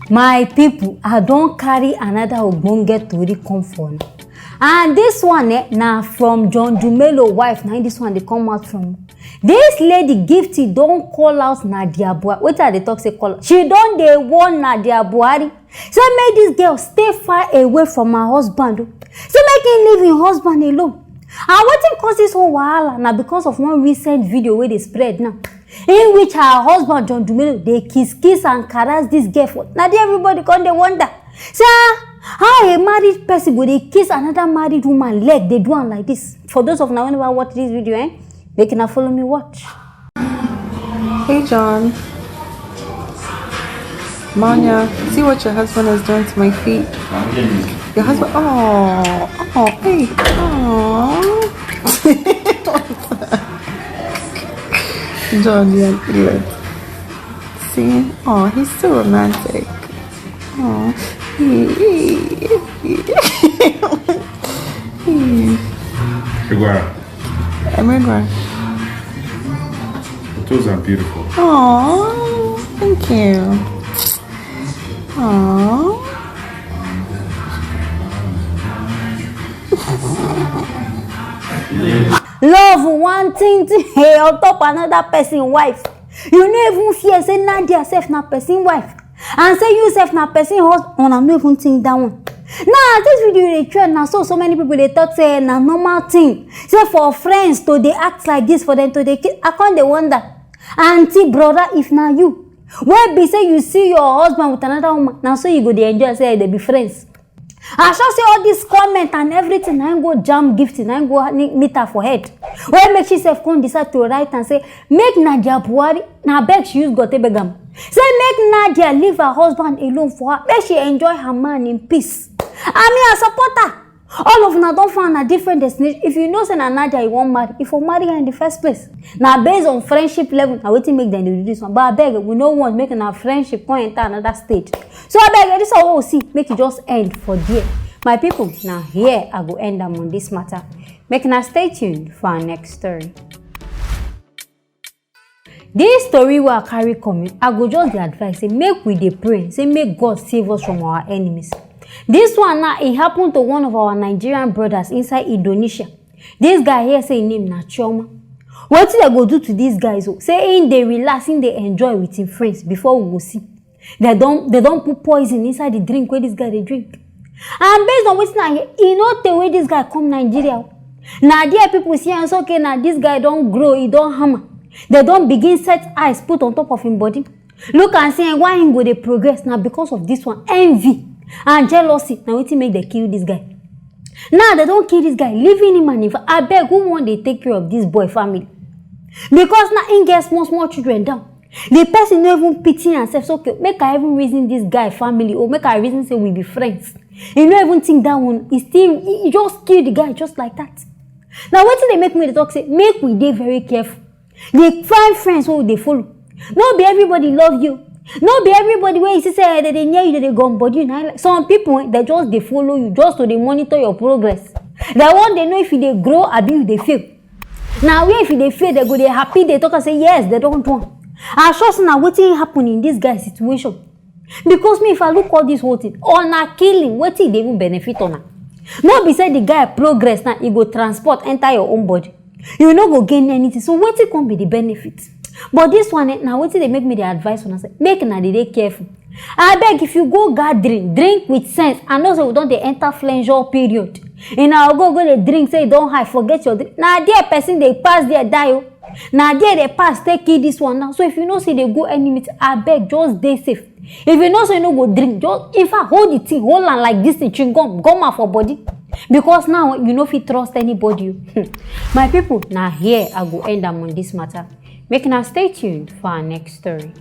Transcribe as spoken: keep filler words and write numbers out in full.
My people, I don carry another ogbonge tori come for una. And this one eh, na from John Dumelo wife, na this one dey come out from. This lady Gifty don call out Nadia Buhari. Wetin I dey talk say call out? She don dey warn Nadia Buhari. Say make this girl stay far away from her husband o. Say make him leave him husband alone. And wetin cause this whole wahala na because of one recent video wey dey spread now, in which her husband John Dumelo dey kiss kiss and caress this girl for. Na there everybody come dey wonder say ah, how a married person go dey kiss another married woman leg dey do am like this. For those of una wey never watch this video, eh, make una follow me watch. Hey, John. Manya, see what your husband has done to my feet. Your husband, oh, oh, hey, oh. John, you're an idiot. See, oh, he's so romantic. Oh, Figura. Emegwa. Your toes are beautiful. Oh, thank you. Oh. Love one thing thing hey, on top another person wife. You no even fear say Nadia sef na person wife. And say you sef na person husband, una no even think that one. Now as this video dey trend na so so many people dey talk say na normal thing say for friends to dey act like this, for them to dey kiss. I come dey wonder, aunty, brother, if na you wey be say you see your husband with another woman, na so you go dey enjoy say they be friends. I sure say all this comment and everything na im go jam Gifty, na im go ni- meet her for head. Wey make she sef come decide to write and say make Nadia Buhari, na beg she use God take beg am. Say make Nadia leave her husband alone for her, make she enjoy her man in peace. I mean, I support her. All of una don find a different destination. If you know say na Nadia you wan marry, you for marry her in the first place. Na based on friendship level na wetin make dem dey do this one, but abeg, we no want make una friendship come enter another stage. So abeg, this one wey we see, make e just end for there. My people, na here I go end am on this matter. Make una stay tuned for our next story. This story wey I carry come, I go just dey advise say make we dey pray say make God save us from our enemies. This one now, e happen to one of our Nigerian brothers inside Indonesia. This guy here say im name na Chioma. Wetin dem go do to this guy so? Say im dey relax, im dey enjoy with im friends, before we go see, dem don dem don put poison inside the drink wey this guy dey drink. And based on wetin I hear, e no tey wey this guy come Nigeria o. Na there people see am say okay, na this guy don grow, e don hammer. Dem don begin set eyes put on top of im body. Look am say why im go dey progress na because of this one, envy and jealousy na wetin make dem kill this guy. Now dem don kill this guy, leaving him and im fa- abeg, who wan dey take care of this boy family? Because now im get small small children down. The person no even pity himself, so okay, make I even reason this guy family, or make I reason say we be friends. You no even think that one, e still e e just kill the guy just like that. Now wetin dey make me dey talk say make we dey very careful. Dey find friends wey we dey follow. No be everybody love you. No be everybody wey you see say eh, dem dey near you, dem dey gum body you. Na like some people eh, dem just dey follow you just to dey monitor your progress. Dem wan dey know if you dey grow abi you dey fail. Na where if you dey fail, dem go dey happy, dey talk am say yes, dem don do am. I sure say na wetin happen in this guy situation. Because me, if I look all this whole thing, una killing, wetin e dey even benefit una? No be say the guy progress now, e go transport enter your own body. You no go gain anything. So wetin come be the benefit? But this one eh, na wetin dey make me dey advise una say make una dey dey careful. Abeg, if you go gathering, drink with sense. I know say we don dey enter flenjor period. Una go go dey drink say e don high, forget your drink. Na there person dey pass there die o. Na there dey pass take kill this one now. So if you know say dey go any meeting, abeg just dey safe. If you know say you no go drink, just in fact hold the thing, hold am like this thing, chewing gum, gum am for body. Because now you no fit trust anybody o. My people, na here I go end am on this matter. Make una stay tuned for our next story.